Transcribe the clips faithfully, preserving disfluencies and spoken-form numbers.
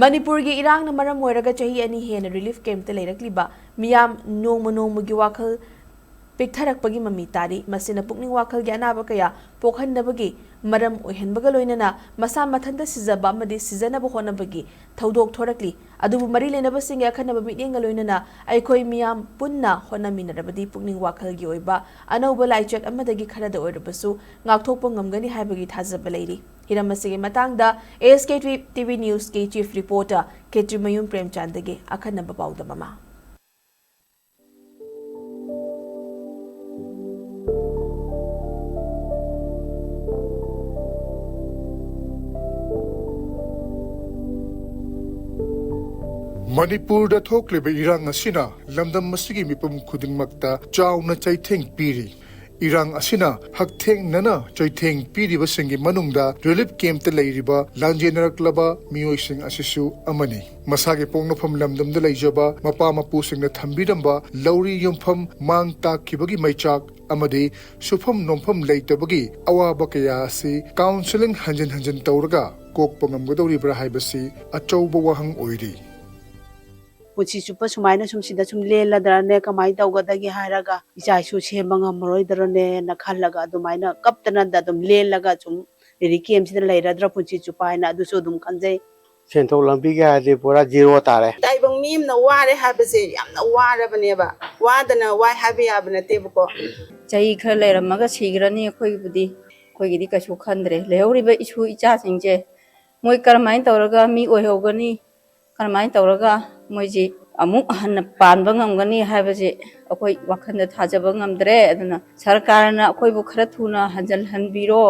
ꯃꯅꯤꯄꯨꯔꯒꯤ ꯏꯔꯥꯡꯅ ꯃꯔꯝ ꯑꯣꯏꯔꯒ ꯆꯍꯤ ꯑꯅꯤ ꯍꯦꯟꯅ ꯔꯤꯂꯤꯐ ꯀꯦꯝꯞꯇ ꯂꯩꯔꯛꯂꯤꯕ ꯃꯤꯌꯥꯝ ꯅꯣꯡꯃ ꯅꯣꯡꯃꯒꯤ ꯋꯥꯈꯜ ꯄꯤꯛꯊꯔꯛꯄꯒꯤ ꯃꯃꯤ ꯇꯥꯔꯤ꯫ ꯃꯁꯤꯅ ꯄꯨꯛꯅꯤꯡ ꯋꯥꯈꯜꯒꯤ ꯑꯅꯥꯕ ꯀꯌꯥ ꯄꯣꯛꯍꯟꯅꯕꯒꯤ ꯃꯔꯝ ꯑꯣꯏꯍꯟꯕꯒ ꯂꯣꯏꯅꯅ ꯃꯁꯥ ꯃꯊꯟꯇ ꯁꯤꯖꯕ ꯑꯃꯗꯤ ꯁꯤꯖꯅꯕ ꯍꯣꯠꯅꯕꯒꯤ ꯊꯧꯗꯣꯛ ꯊꯣꯔꯛꯂꯤ꯫ ꯑꯗꯨꯕꯨ ꯃꯔꯤ ꯂꯩꯅꯕꯁꯤꯡꯒꯤ ꯑꯈꯟꯅꯕ ꯃꯤꯠꯌꯦꯡꯒ ꯂꯣꯏꯅꯅ ꯑꯩꯈꯣꯏ ꯃꯤꯌꯥꯝ ꯄꯨꯟꯅ ꯍꯣꯠꯅꯃꯤꯟꯅꯔꯕꯗꯤ ꯄꯨꯛꯅꯤꯡ ꯋꯥꯈꯜꯒꯤ ꯑꯣꯏꯕ ꯑꯅꯧꯕ ꯂꯥꯏꯆꯠ ꯑꯃꯗꯒꯤ ꯈꯔꯗ ꯑꯣꯏꯔꯕꯁꯨ ꯉꯥꯛꯊꯣꯛꯄ ꯉꯝꯒꯅꯤ ꯍꯥꯏꯕꯒꯤ ꯊꯥꯖꯕ ꯂꯩꯔꯤ꯫ ꯍꯤꯔꯝ ꯑꯁꯤꯒꯤ ꯃꯇꯥꯡꯗ ASK TV News ꯀꯤ chief reporter ꯈꯦꯇ꯭ꯔꯤꯃꯌꯨꯝ ꯄ꯭ꯔꯦꯝꯆꯥꯟꯗꯒꯤ ꯑꯈꯟꯅꯕ ꯄꯥꯎꯗꯝ ꯑꯃ꯫ ꯃꯅꯤꯄꯨꯔꯗ ꯊꯣꯛꯂꯤꯕ ꯏꯔꯥꯡ ꯑꯁꯤꯅ ꯂꯝꯗꯝ ꯑꯁꯤꯒꯤ ꯃꯤꯄꯨꯝ ꯈꯨꯗꯤꯡꯃꯛꯇ ꯆꯥꯎꯅ ꯆꯩꯊꯦꯡ ꯄꯤꯔꯤ꯫ ꯏꯔꯥꯡ ꯑꯁꯤꯅ ꯍꯛꯊꯦꯡꯅꯅ ꯆꯩꯊꯦꯡ ꯄꯤꯔꯤꯕꯁꯤꯡꯒꯤ ꯃꯅꯨꯡꯗ ꯔꯤꯂꯤꯐ ꯀꯦꯝꯞꯇ ꯂꯩꯔꯤꯕ ꯂꯥꯟꯖꯦꯟꯅꯔꯛꯂꯕ ꯃꯤꯑꯣꯏꯁꯤꯡ ꯑꯁꯤꯁꯨ ꯑꯃꯅꯤ꯫ ꯃꯁꯥꯒꯤ ꯄꯣꯛꯅꯐꯝ ꯂꯝꯗꯝꯗ ꯂꯩꯖꯕ ꯃꯄꯥ ꯃꯄꯨꯁꯤꯡꯅ ꯊꯝꯕꯤꯔꯝꯕ ꯂꯧꯔꯤ ꯌꯨꯝꯐꯝ ꯃꯥꯡ ꯇꯥꯛꯈꯤꯕꯒꯤ ꯃꯩꯆꯥꯛ ꯑꯃꯗꯤ ꯁꯨꯐꯝ ꯅꯣꯝꯐꯝ ꯂꯩꯇꯕꯒꯤ ꯑꯋꯥꯕ ꯀꯌꯥ ꯑꯁꯤ ꯀꯥꯎꯟꯁꯤꯂꯤꯡ ꯍꯟꯖꯤꯟ ꯍꯟꯖꯤꯟ ꯇꯧꯔꯒ ꯀꯣꯛꯄ ꯉꯝꯒꯗꯧꯔꯤꯕ꯭ꯔꯥ ꯍꯥꯏꯕꯁꯤ ꯑꯆꯧꯕ ꯋꯥꯍꯪ ꯑꯣꯏꯔꯤ꯫ ꯄꯨꯟꯁꯤ ꯆꯨꯞꯄ ꯁꯨꯃꯥꯏꯅ ꯁꯨꯝ ꯁꯤꯗ ꯁꯨꯝ ꯂꯦꯜꯂꯗ꯭ꯔꯅꯦ, ꯀꯃꯥꯏꯅ ꯇꯧꯒꯗꯒꯦ ꯍꯥꯏꯔꯒ, ꯏꯆꯥ ꯏꯁꯨ ꯁꯦꯝꯕ ꯉꯝꯃꯔꯣꯏꯗ꯭ꯔꯅꯦꯅ ꯈꯜꯂꯒ ꯑꯗꯨꯃꯥꯏꯅ ꯀꯞꯇꯅꯗ ꯑꯗꯨꯝ ꯂꯦꯜꯂꯒ ꯁꯨꯝ ꯔꯤꯂꯤꯐ ꯀꯦꯝꯞꯁꯤꯗ ꯂꯩꯔꯗ꯭ꯔꯥ ꯄꯨꯟꯁꯤ ꯆꯨꯞꯄ ꯍꯥꯏꯅ ꯑꯗꯨꯁꯨ ꯑꯗꯨꯝ ꯈꯟꯖꯩ꯫ ꯁꯦꯟꯊꯣꯛ ꯂꯝꯕꯤꯒꯤ ꯍꯥꯏꯔꯗꯤ ꯄꯨꯔꯥ ꯖꯤꯔꯣ ꯇꯥꯔꯦ꯫ ꯇꯥꯏꯕꯪ ꯃꯤ ꯑꯃꯅ ꯋꯥꯔꯦ ꯍꯥꯏꯕꯁꯦ ꯌꯥꯝꯅ ꯋꯥꯔꯕꯅꯦꯕ꯫ ꯋꯥꯗꯅ ꯋꯥꯏ ꯍꯥꯏꯕ ꯌꯥꯕ ꯅꯠꯇꯦꯕꯀꯣ꯫ ꯆꯍꯤ ꯈꯔ ꯂꯩꯔꯝꯃꯒ ꯁꯤꯈ꯭ꯔꯅꯤ ꯑꯩꯈꯣꯏꯒꯤꯕꯨꯗꯤ꯫ ꯑꯩꯈꯣꯏꯒꯤꯗꯤ ꯀꯩꯁꯨ ꯈꯟꯗ꯭ꯔꯦ꯫ ꯂꯩꯍꯧꯔꯤꯕ ꯏꯁꯨ ꯏꯆꯥꯁꯤꯡꯁꯦ ꯃꯣꯏ ꯀꯔꯝꯍꯥꯏꯅ ꯇꯧꯔꯒ ꯃꯤ ꯑꯣꯏꯍꯧꯒꯅꯤ, ꯀꯔꯝꯍꯥꯏꯅ ꯇꯧꯔꯒ ꯃꯣꯏꯁꯤ ꯑꯃꯨꯛ ꯍꯟꯅ ꯄꯥꯟꯕ ꯉꯝꯒꯅꯤ ꯍꯥꯏꯕꯁꯤ ꯑꯩꯈꯣꯏ ꯋꯥꯈꯜꯗ ꯊꯥꯖꯕ ꯉꯝꯗ꯭ꯔꯦ꯫ ꯑꯗꯨꯅ ꯁꯔꯀꯥꯔꯅ ꯑꯩꯈꯣꯏꯕꯨ ꯈꯔ ꯊꯨꯅ ꯍꯟꯖꯤꯜꯍꯟꯕꯤꯔꯣ꯫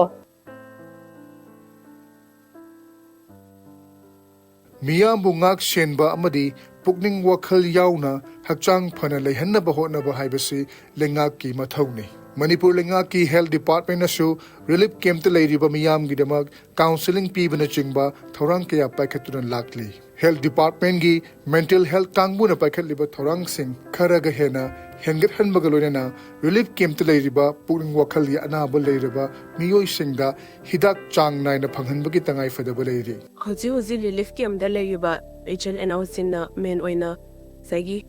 ꯃꯤꯌꯥꯝꯕꯨ ꯉꯥꯛ ꯁꯦꯟꯕ ꯑꯃꯗꯤ ꯄꯨꯛꯅꯤꯡ ꯋꯥꯈꯜ ꯌꯥꯎꯅ ꯍꯛꯆꯥꯡ ꯐꯅ ꯂꯩꯍꯟꯅꯕ ꯍꯣꯠꯅꯕ ꯍꯥꯏꯕꯁꯤ ꯂꯩꯉꯥꯛꯀꯤ ꯃꯊꯧꯅꯤ꯫ ꯃꯅꯤꯄꯨꯔ ꯂꯩꯉꯥꯛꯀꯤ health department ꯅꯁꯨ ꯔꯤꯂꯤꯐ ꯀꯦꯝꯞꯇ ꯂꯩꯔꯤꯕ ꯃꯤꯌꯥꯝꯒꯤꯗꯃꯛ ꯀꯥꯎꯟꯁꯤꯂꯤꯡ ꯄꯤꯕꯅꯆꯤꯡꯕ ꯊꯧꯔꯥꯡ ꯀꯌꯥ ꯄꯥꯏꯈꯠꯇꯨꯅ ꯂꯥꯛꯂꯤ꯫ Health department ꯀꯤ mental health ꯀꯥꯡꯕꯨꯅ ꯄꯥꯏꯈꯠꯂꯤꯕ ꯊꯧꯔꯥꯡꯁꯤꯡ ꯈꯔꯒ ꯍꯦꯟꯅ ꯍꯦꯟꯒꯠꯍꯟꯕꯒ ꯂꯣꯏꯅꯅ ꯔꯤꯂꯤꯐ ꯀꯦꯝꯞꯇ ꯂꯩꯔꯤꯕ ꯄꯨꯛꯅꯤꯡ ꯋꯥꯈꯜꯒꯤ ꯑꯅꯥꯕ ꯂꯩꯔꯕ ꯃꯤꯑꯣꯏꯁꯤꯡꯗ ꯍꯤꯗꯥꯛ ꯆꯥꯡ ꯅꯥꯏꯅ ꯐꯪꯍꯟꯕꯒꯤ ꯇꯉꯥꯏꯐꯗꯕ ꯂꯩꯔꯤ꯫ ꯍꯧꯖꯤꯛ ꯍꯧꯖꯤꯛ ꯔꯤꯂꯤꯐ ꯀꯦꯝꯞꯇ ꯂꯩꯔꯤꯕ ꯏꯆꯤꯜ ꯏꯅꯥꯎꯁꯤꯡꯅ ꯃꯦꯟ ꯑꯣꯏꯅ ꯉꯁꯥꯏꯒꯤ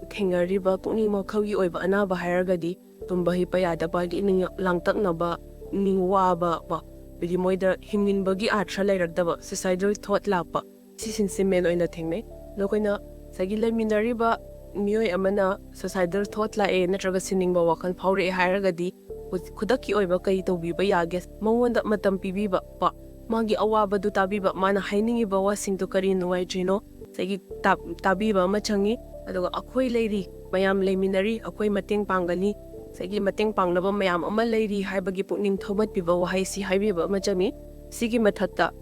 ꯊꯦꯡꯅꯔꯤꯕ ꯄꯨꯛꯅꯤꯡ ꯋꯥꯈꯜꯒꯤ ꯑꯣꯏꯕ ꯑꯅꯥꯕ ꯍꯥꯏꯔꯒꯗꯤ ꯇꯨꯝꯕ ꯍꯤꯞꯄ ꯌꯥꯗꯕ, ꯅꯤꯡ ꯂꯥꯡꯇꯛꯅꯕ, ꯅꯤꯡ ꯋꯥꯕ ꯀꯣ, ꯑꯗꯒꯤ ꯃꯣꯏꯗ ꯍꯤꯡꯅꯤꯡꯕꯒꯤ ꯑꯥꯔꯊ ꯂꯩꯔꯛꯇꯕ, ꯁꯨꯏꯁꯥꯏꯗꯦꯜ ꯊꯣꯠ ꯂꯥꯛꯄ, ꯁꯤꯁꯤꯡꯁꯦ ꯃꯦꯟ ꯑꯣꯏꯅ ꯊꯦꯡꯅꯩ꯫ ꯑꯗꯣ ꯑꯩꯈꯣꯏꯅ ꯉꯁꯥꯏꯒꯤ ꯂꯩꯃꯤꯟꯅꯔꯤꯕ ꯃꯤꯑꯣꯏ ꯑꯃꯅ ꯁꯨꯏꯁꯥꯏꯗꯦꯜ ꯊꯣꯠ ꯂꯥꯛꯑꯦ ꯅꯠꯇ꯭ꯔꯒ ꯁꯤꯅꯤꯡꯕ ꯋꯥꯈꯜ ꯐꯥꯎꯔꯛꯑꯦ ꯍꯥꯏꯔꯒꯗꯤ ꯈꯨ- ꯈꯨꯗꯛꯀꯤ ꯑꯣꯏꯕ ꯀꯔꯤ ꯇꯧꯕꯤꯕ ꯌꯥꯒꯦ? ꯃꯉꯣꯟꯗ ꯃꯇꯝ ꯄꯤꯕꯤꯕ ꯀꯣ, ꯃꯥꯒꯤ ꯑꯋꯥꯕꯗꯨ ꯇꯥꯕꯤꯕ, ꯃꯥꯅ ꯍꯥꯏꯅꯤꯡꯉꯤꯕ ꯋꯥꯁꯤꯡꯗꯨ ꯀꯔꯤ ꯅꯨꯡꯉꯥꯏꯇ꯭ꯔꯤꯅꯣ, ꯉꯁꯥꯏꯒꯤ ꯇꯥ- ꯇꯥꯕꯤꯕ ꯑꯃ ꯆꯪꯉꯤ꯫ ꯑꯗꯨꯒ ꯑꯩꯈꯣꯏ ꯂꯩꯔꯤ, ꯃꯌꯥꯝ ꯂꯩꯃꯤꯟꯅꯔꯤ, ꯑꯩꯈꯣꯏ ꯃꯇꯦꯡ ꯄꯥꯡꯒꯅꯤ, ꯉꯁꯥꯏꯒꯤ ꯃꯇꯦꯡ ꯄꯥꯡꯅꯕ ꯃꯌꯥꯝ ꯑꯃ ꯂꯩꯔꯤ ꯍꯥꯏꯕꯒꯤ ꯄꯨꯛꯅꯤꯡ ꯊꯧꯒꯠꯄꯤꯕ ꯋꯥꯍꯩꯁꯤ ꯍꯥꯏꯕꯤꯕ ꯑꯃ ꯆꯪꯉꯤ꯫ ꯁꯤꯒꯤ ꯃꯊꯛꯇ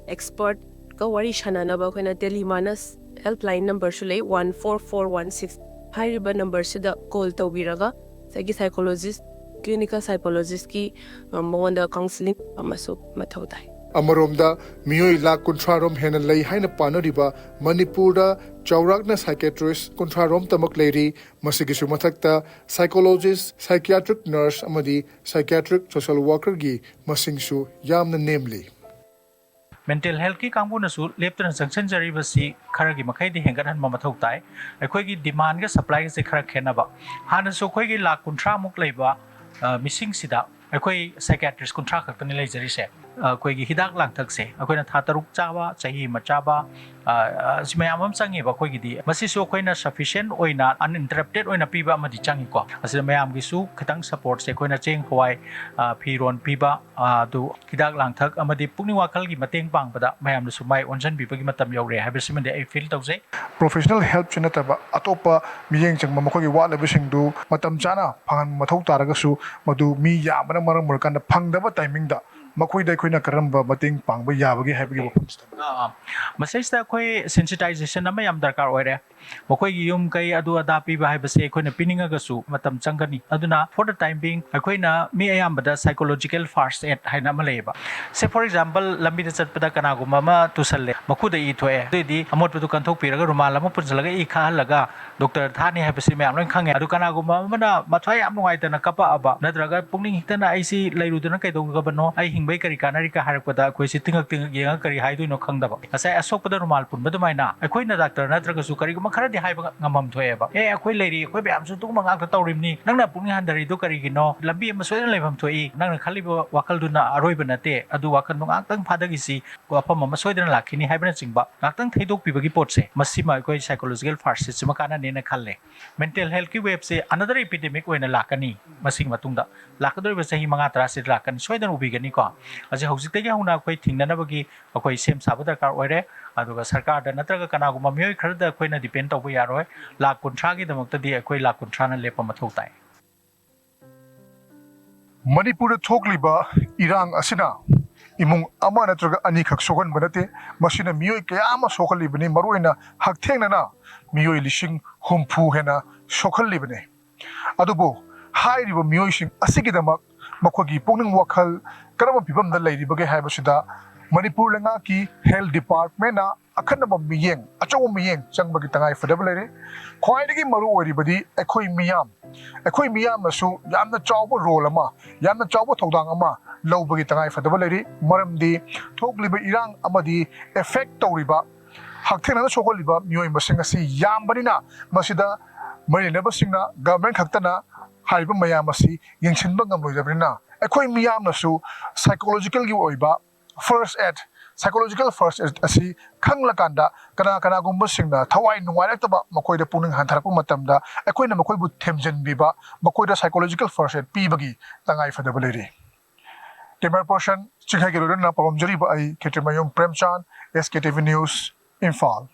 ꯑꯦꯛꯁꯄꯔꯠꯀ ꯋꯥꯔꯤ ꯁꯥꯟꯅꯅꯕ ꯑꯩꯈꯣꯏꯅ ꯇꯦꯂꯤꯃꯥꯅꯁ ꯍꯦꯜꯞꯂꯥꯏꯟ ꯅꯝꯕꯔꯁꯨ ꯂꯩ, one four four one six. ꯍꯥꯏꯔꯤꯕ ꯅꯝꯕꯔꯁꯤꯗ ꯀꯣꯜ ꯇꯧꯕꯤꯔꯒ ꯉꯁꯥꯏꯒꯤ ꯁꯥꯏꯀꯣꯂꯣꯖꯤꯁ, ꯀ꯭ꯂꯤꯅꯤꯀꯦꯜ ꯁꯥꯏꯀꯣꯂꯣꯖꯤꯁꯀꯤ, ꯑ, ꯃꯉꯣꯟꯗ ꯀꯥꯎꯟꯁꯤꯂꯤꯡ ꯑꯃꯁꯨ ꯃꯊꯧ ꯇꯥꯏ꯫ ꯑꯃꯔꯣꯝꯗ, ꯃꯤꯑꯣꯏ ꯂꯥꯈ ꯀꯨꯟꯊ꯭ꯔꯥ ꯔꯣꯝ ꯍꯦꯟꯅ ꯂꯩ ꯍꯥꯏꯅ ꯄꯥꯅꯔꯤꯕ ꯃꯅꯤꯄꯨꯔꯗ ꯆꯥꯎꯔꯥꯛꯅ ꯁꯥꯏꯀꯦꯇ꯭ꯔꯤꯁ ꯀꯨꯟꯊ꯭ꯔꯥ ꯔꯣꯝꯇꯃꯛ ꯂꯩꯔꯤ꯫ ꯃꯁꯤꯒꯤꯁꯨ ꯃꯊꯛꯇ ꯁꯥꯏꯀꯣꯂꯣꯖꯤꯁ, ꯁꯥꯏꯀꯤꯌꯥꯇ꯭ꯔꯤꯛ ꯅꯔꯁ ꯑꯃꯗꯤ ꯁꯥꯏꯀꯤꯌꯥꯇ꯭ꯔꯤꯛ ꯁꯣꯁꯤꯌꯦꯜ ꯋꯥꯔꯀꯔꯒꯤ ꯃꯁꯤꯡꯁꯨ ꯌꯥꯝꯅ ꯅꯦꯝꯂꯤ꯫ ꯃꯦꯟꯇꯦꯜ ꯍꯦꯜꯊꯀꯤ ꯀꯥꯡꯕꯨꯅꯁꯨ ꯂꯦꯞꯇꯅ ꯆꯪꯁꯤꯟꯖꯔꯤꯕꯁꯤ ꯈꯔꯒꯤ ꯃꯈꯩꯗꯤ ꯍꯦꯟꯒꯠꯍꯟꯕ ꯃꯊꯧ ꯇꯥꯏ꯫ ꯑꯩꯈꯣꯏꯒꯤ ꯗꯤꯃꯥꯟꯒ ꯁꯄ꯭ꯂꯥꯏꯒꯁꯦ ꯈꯔ ꯈꯦꯠꯅꯕ꯫ ꯍꯥꯟꯅꯁꯨ ꯑꯩꯈꯣꯏꯒꯤ ꯂꯥꯈ ꯀꯨꯟꯊ꯭ꯔꯥꯃꯨꯛ ꯂꯩꯕ, ꯑ, ꯃꯤꯁꯤꯡꯁꯤꯗ ꯑꯩꯈꯣꯏ ꯁꯥꯏꯀꯤꯌꯥꯇ꯭ꯔꯤꯁ ꯀꯨꯟꯊ꯭ꯔꯥ ꯈꯛꯇꯅꯤ ꯂꯩꯖꯔꯤꯁꯦ꯫ ꯑ, ꯑꯩꯈꯣꯏꯒꯤ ꯍꯤꯗꯥꯛ ꯂꯥꯡꯊꯛꯁꯦ ꯑꯩꯈꯣꯏꯅ ꯊꯥ ꯇꯔꯨꯛ ꯆꯥꯕ, ꯆꯍꯤ ꯑꯃ ꯆꯥꯕ, ꯑ, ꯑ, ꯁꯤ ꯃꯌꯥꯝ ꯑꯃ ꯆꯪꯉꯦꯕ ꯑꯩꯈꯣꯏꯒꯤꯗꯤ꯫ ꯃꯁꯤꯁꯨ ꯑꯩꯈꯣꯏꯅ ꯁꯐꯤꯁꯤꯌꯦꯟ ꯑꯣꯏꯅ, ꯑꯟꯏꯟꯇꯔꯞꯇꯦꯠ ꯑꯣꯏꯅ ꯄꯤꯕ ꯑꯃꯗꯤ ꯆꯪꯉꯤꯀꯣ꯫ ꯑꯁꯤꯗ ꯃꯌꯥꯝꯒꯤꯁꯨ ꯈꯤꯇꯪ ꯁꯄꯣꯔꯠꯁꯦ ꯑꯩꯈꯣꯏꯅ ꯆꯦꯡ ꯍꯋꯥꯏ, ꯑ, ꯐꯤꯔꯣꯟ ꯄꯤꯕ, ꯑ, ꯑꯗꯨ ꯍꯤꯗꯥꯛ ꯂꯥꯡꯊꯛ ꯑꯃꯗꯤ ꯄꯨꯛꯅꯤꯡ ꯋꯥꯈꯜꯒꯤ ꯃꯇꯦꯡ ꯄꯥꯡꯕꯗ ꯃꯌꯥꯝꯅꯁꯨ ꯃꯥꯏ ꯑꯣꯟꯁꯤꯟꯕꯤꯕꯒꯤ ꯃꯇꯝ ꯌꯧꯔꯦ ꯍꯥꯏꯕꯁꯤꯃꯗꯤ ꯑꯩ ꯐꯤꯜ ꯇꯧꯖꯩ꯫ ꯄ꯭ꯔꯣꯐꯦꯁꯅꯦꯜ ꯍꯦꯜꯞꯁꯤ ꯅꯠꯇꯕ ꯑꯇꯣꯞꯄ ꯃꯤꯠꯌꯦꯡ ꯆꯪꯕ ꯃꯈꯣꯏꯒꯤ ꯋꯥꯠꯂꯤꯕꯁꯤꯡꯗꯨ ꯃꯇꯝ ꯆꯥꯅ ꯐꯪꯍꯟꯕ ꯃꯊꯧ ꯇꯥꯔꯒꯁꯨ, ꯃꯗꯨ ꯃꯤ ꯌꯥꯝꯕꯅ ꯃꯔꯝ ꯑꯣꯏꯔꯀꯥꯟꯗ ꯐꯪꯗꯕ ꯇꯥꯏꯃꯤꯡꯗ ꯃꯈꯣꯏꯗ ꯑꯩꯈꯣꯏꯅ ꯀꯔꯝꯕ ꯃꯇꯦꯡ ꯄꯥꯡꯕ ꯌꯥꯕꯒꯦ ꯍꯥꯏꯕꯒꯤ ꯋꯥꯐꯝꯁꯤꯗ꯫ ꯑꯥ, ꯑꯥ꯫ ꯃꯁꯤꯗꯩꯁꯤꯗ ꯑꯩꯈꯣꯏ sensitization ꯑꯃ ꯌꯥꯝ ꯗꯔꯀꯥꯔ ꯑꯣꯏꯔꯦ꯫ ꯃꯈꯣꯏꯒꯤ ꯌꯨꯝ ꯀꯩ ꯑꯗꯨ ꯑꯗꯥ ꯄꯤꯕ ꯍꯥꯏꯕꯁꯦ ꯑꯩꯈꯣꯏꯅ ꯄꯤꯅꯤꯡꯉꯒꯁꯨ ꯃꯇꯝ ꯆꯪꯒꯅꯤ꯫ ꯑꯗꯨꯅ for the time being ꯑꯩꯈꯣꯏꯅ ꯃꯤ ꯑꯌꯥꯝꯕꯗ psychological first aid ꯍꯥꯏꯅ ꯑꯃ ꯂꯩꯌꯦꯕ꯫ Say for example, ꯂꯝꯕꯤꯗ ꯆꯠꯄꯗ ꯀꯅꯥꯒꯨꯝꯕ ꯑꯃ ꯇꯨꯁꯜꯂꯦ, ꯃꯈꯨꯗ ꯏ ꯊꯣꯛꯑꯦ, ꯑꯗꯨꯑꯣꯏꯗꯤ ꯑꯃꯣꯠꯄꯗꯨ ꯀꯟꯊꯣꯛꯄꯤꯔꯒ ꯔꯨꯃꯥꯜ ꯑꯃ ꯄꯨꯟꯁꯤꯜꯂꯒ ꯏ ꯈꯥꯍꯜꯂꯒ ꯗꯣꯛꯇꯔ ꯊꯥꯅꯤ ꯍꯥꯏꯕꯁꯤ ꯃꯌꯥꯝ ꯂꯣꯏ ꯈꯪꯉꯦ꯫ ꯑꯗꯨ ꯀꯅꯥꯒꯨꯝꯕ ꯑꯃꯅ ꯃꯊ꯭ꯋꯥꯏ ꯌꯥꯝ ꯅꯨꯡꯉꯥꯏꯇꯅ ꯀꯞꯄꯛꯑꯕ, ꯅꯠꯇ꯭ꯔꯒ ꯄꯨꯛꯅꯤꯡ ꯍꯤꯛꯇꯅ "ꯑꯩꯁꯤ ꯂꯩꯔꯨꯗꯅ ꯀꯩꯗꯧꯒꯕꯅꯣ, ꯑꯩ ꯍꯤꯡꯕꯩ ꯀꯔꯤ ꯀꯥꯟꯅꯔꯤꯒ?" ꯍꯥꯏꯔꯛꯄꯗ ꯑꯩꯈꯣꯏꯁꯤ ꯇꯤꯡꯉꯛ ꯇꯤꯡꯉꯛ ꯌꯦꯡꯉꯒ ꯀꯔꯤ ꯍꯥꯏꯗꯣꯏꯅꯣ ꯈꯪꯗꯕ꯫ ꯉꯁꯥꯏ ꯑꯁꯣꯛꯄꯗ ꯔꯨꯃꯥꯜ ꯄꯨꯟꯕ ꯑꯗꯨꯃꯥꯏꯅ ꯑꯩꯈꯣꯏꯅ ꯗꯥꯛꯇꯔ ꯅꯠꯇ꯭ꯔꯒꯁꯨ ꯀꯔꯤꯒꯨꯝꯕ ꯈꯔꯗꯤ ꯍꯥꯏꯕ ꯉꯝꯐꯝ ꯊꯣꯛꯑꯦꯕ꯫ "ꯑꯦ, ꯑꯩꯈꯣꯏ ꯂꯩꯔꯤ, ꯑꯩꯈꯣꯏ ꯃꯌꯥꯝꯁꯨ ꯑꯗꯨꯒꯨꯝꯕ ꯉꯥꯛꯇ ꯇꯧꯔꯤꯕꯅꯤ, ꯅꯪꯅ ꯄꯨꯛꯅꯤꯡ ꯍꯟꯊꯔꯤꯗꯣ ꯀꯔꯤꯒꯤꯅꯣ? ꯂꯝꯕꯤ ꯑꯃ ꯁꯣꯏꯗꯅ ꯂꯩꯐꯝ ꯊꯣꯛꯏ, ꯅꯪꯅ ꯈꯜꯂꯤꯕ ꯋꯥꯈꯜꯗꯨꯅ ꯑꯔꯣꯏꯕ ꯅꯠꯇꯦ, ꯑꯗꯨ ꯋꯥꯈꯜꯗꯣ ꯉꯥꯛꯇꯪ ꯐꯥꯗꯈꯤꯁꯤ, ꯋꯥꯐꯝ ꯑꯃ ꯁꯣꯏꯗꯅ ꯂꯥꯛꯈꯤꯅꯤ" ꯍꯥꯏꯕꯅꯆꯤꯡꯕ ꯉꯥꯛꯇꯪ ꯊꯩꯗꯣꯛꯄꯤꯕꯒꯤ ꯄꯣꯠꯁꯦ, ꯃꯁꯤꯃ ꯑꯩꯈꯣꯏ psychological first aid ꯁꯤꯃ ꯀꯥꯟꯅꯅꯦꯅ ꯈꯜꯂꯦ꯫ Mental health ꯀꯤ wave ꯁꯦ another epidemic ꯑꯣꯏꯅ ꯂꯥꯛꯀꯅꯤ ꯃꯁꯤꯒꯤ ꯃꯇꯨꯡꯗ꯫ ꯂꯥꯛꯀꯗꯧꯔꯤꯕ ꯆꯍꯤ ꯃꯉꯥ ꯇꯔꯥꯁꯤꯗ ꯂꯥꯛꯀꯅꯤ, ꯁꯣꯏꯗꯅ ꯎꯕꯤꯒꯅꯤꯀꯣ꯫ ꯑꯁꯤ ꯍꯧꯖꯤꯛꯇꯒꯤ ꯍꯧꯅ ꯑꯩꯈꯣꯏ ꯊꯤꯡꯅꯅꯕꯒꯤ ꯑꯩꯈꯣꯏ ꯁꯦꯝ ꯁꯥꯕ ꯗꯔꯀꯥꯔ ꯑꯣꯏꯔꯦ꯫ ꯑꯗꯨꯒ ꯁꯔꯀꯥꯔꯗ ꯅꯠꯇ꯭ꯔꯒ ꯀꯅꯥꯒꯨꯝꯕ ꯃꯤꯑꯣꯏ ꯈꯔꯗ ꯑꯩꯈꯣꯏꯅ depend ꯇꯧꯕ ꯌꯥꯔꯣꯏ꯫ ꯂꯥꯛ ꯀꯨꯟꯊ꯭ꯔꯥꯒꯤꯗꯃꯛꯇꯗꯤ ꯑꯩꯈꯣꯏ ꯂꯥꯛ ꯀꯨꯟꯊ꯭ꯔꯥꯅ ꯂꯦꯞꯄ ꯃꯊꯧ ꯇꯥꯏ꯫ ꯃꯅꯤꯄꯨꯔꯗ ꯊꯣꯛꯂꯤꯕ ꯏꯔꯥꯡ ꯑꯁꯤꯅ ꯏꯃꯨꯡ ꯑꯃ ꯅꯠꯇ꯭ꯔꯒ ꯑꯅꯤꯈꯛ ꯁꯣꯛꯍꯟꯕ ꯅꯠꯇꯦ, ꯃꯁꯤꯅ ꯃꯤꯑꯣꯏ ꯀꯌꯥ ꯑꯃ ꯁꯣꯛꯍꯜꯂꯤꯕꯅꯤ, ꯃꯔꯨꯑꯣꯏꯅ ꯍꯛꯊꯦꯡꯅꯅ ꯃꯤꯑꯣꯏ ꯂꯤꯁꯤꯡ ꯍꯨꯝꯐꯨ ꯍꯦꯟꯅ ꯁꯣꯛꯍꯜꯂꯤꯕꯅꯤ꯫ ꯑꯗꯨꯕꯨ ꯍꯥꯏꯔꯤꯕ ꯃꯤꯑꯣꯏꯁꯤꯡ ꯑꯁꯤꯒꯤꯗꯃꯛ ꯃꯈꯣꯏꯒꯤ ꯄꯨꯛꯅꯤꯡ ꯋꯥꯈꯜ ꯀꯔꯝꯕ ꯐꯤꯕꯝꯗ ꯂꯩꯔꯤꯕꯒꯦ ꯍꯥꯏꯕꯁꯤꯗ ꯃꯅꯤꯄꯨꯔ ꯂꯩꯉꯥꯛꯀꯤ health department ꯅ ꯑꯈꯟꯅꯕ ꯃꯤꯠꯌꯦꯡ, ꯑꯆꯧꯕ ꯃꯤꯠꯌꯦꯡ ꯆꯪꯕꯒꯤ ꯇꯉꯥꯏ ꯐꯗꯕ ꯂꯩꯔꯦ꯫ ꯈ꯭ꯋꯥꯏꯗꯒꯤ ꯃꯔꯨ ꯑꯣꯏꯔꯤꯕꯗꯤ ꯑꯩꯈꯣꯏ ꯃꯤꯌꯥꯝ, ꯑꯩꯈꯣꯏ ꯃꯤꯌꯥꯝꯅꯁꯨ ꯌꯥꯝꯅ ꯆꯥꯎꯕ role ꯑꯃ, ꯌꯥꯝꯅ ꯆꯥꯎꯕ ꯊꯧꯗꯥꯡ ꯑꯃ ꯂꯧꯕꯒꯤ ꯇꯉꯥꯏ ꯐꯗꯕ ꯂꯩꯔꯤ꯫ ꯃꯔꯝꯗꯤ ꯊꯣꯛꯂꯤꯕ ꯏꯔꯥꯡ ꯑꯃꯗꯤ affect ꯇꯧꯔꯤꯕ, ꯍꯛꯊꯦꯡꯅꯅ ꯁꯣꯛꯍꯜꯂꯤꯕ ꯃꯤꯑꯣꯏ ꯃꯁꯤꯡ ꯑꯁꯤ ꯌꯥꯝꯕꯅꯤꯅ, ꯃꯁꯤꯗ ꯃꯔꯤ ꯂꯩꯅꯕꯁꯤꯡꯅ, government ꯈꯛꯇꯅ ꯍꯥꯏꯔꯤꯕ ꯃꯌꯥꯝ ꯑꯁꯤ ꯌꯦꯡꯁꯤꯟꯕ ꯉꯝꯂꯣꯏꯗꯕꯅꯤꯅ, ꯑꯩꯈꯣꯏ ꯃꯤꯌꯥꯝꯅꯁꯨ psychological ꯒꯤ ꯑꯣꯏꯕ first aid, psychological first aid ꯑꯁꯤ ꯈꯪꯂꯀꯥꯟꯗ, ꯀꯅꯥ ꯀꯅꯥꯒꯨꯝꯕꯁꯤꯡꯅ ꯊꯋꯥꯏ ꯅꯨꯡꯉꯥꯏꯔꯛꯇꯕ, ꯃꯈꯣꯏꯗ ꯄꯨꯛꯅꯤꯡ ꯍꯟꯊꯔꯛꯄ ꯃꯇꯝꯗ ꯑꯩꯈꯣꯏꯅ ꯃꯈꯣꯏꯕꯨ ꯊꯦꯝꯖꯤꯟꯕꯤꯕ, ꯃꯈꯣꯏꯗ psychological first aid ꯄꯤꯕꯒꯤ ꯇꯉꯥꯏ ꯐꯗꯕ ꯂꯩꯔꯤ꯫ Camera person ꯆꯤꯡꯈꯩꯒꯤ ꯂꯣꯏꯅꯅ ꯄꯥꯎꯗꯝꯖꯔꯤꯕ ꯑꯩ ꯈꯦꯇ꯭ꯔꯤꯃꯌꯨꯝ ꯄ꯭ꯔꯦꯝꯆꯥꯟ, S K T V News, Imphal.